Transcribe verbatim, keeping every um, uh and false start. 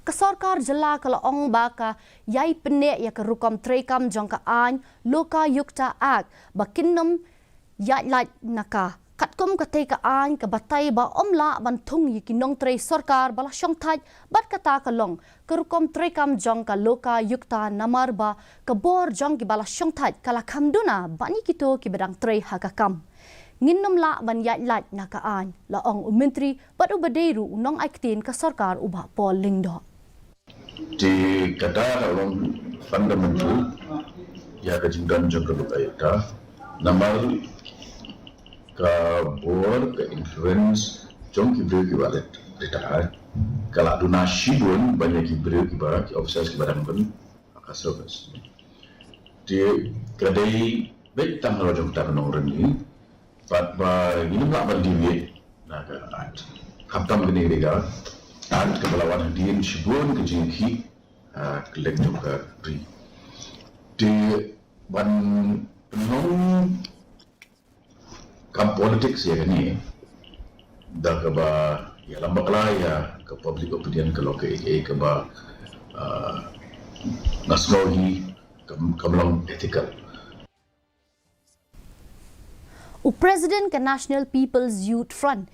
Ka sorkar jylla ka la ong ba ka ïai pynneh ïa ka rukom treikam jong ka aiñ Lokayukta Act ba kin ym ïaid lait na ka. Katkum katei ka aiñ ka batai ba ym lah ban thung ïa ki nongtrei sorkar ba la shongthait bad kata ka long ka rukom treikam jong ka Lokayukta namar ba ka bor jong ki ba la shongthait ka la kham duna ban ïa kito ki ba dang trei ha ka kam. Ngin ym lah ban ïaid lait na ka aiñ, la ong u Myntri bad uba dei ruh u nongai ktien ka sorkar u Bah Paul Lyngdoh. Te kata ka long fundamental ïa ka jingdon jong ka Lokayukta. Namar ka bor, ka influence jong ki briew ki ba rit, retire ka la duna shibun ban ïa ki briew ki ba, ki officers ki ba dang ban ha ka service. Te ka dei beit tang halor jong kata ka nongrim hi. Bad ba ngin ym lah ban deviate na ka Act. Khamtam kane ka dei ka Act kaba la wan hadien shibun ka jingkhih ha kylleng jong ka ri. Te ban pynlong kam politics ïa kane da kaba ïalam bakla ïa ka public opinion ka long kaei kaei kaba, ah, nga sngew hi kam, kam long ethical. U President ka National People's Youth Front,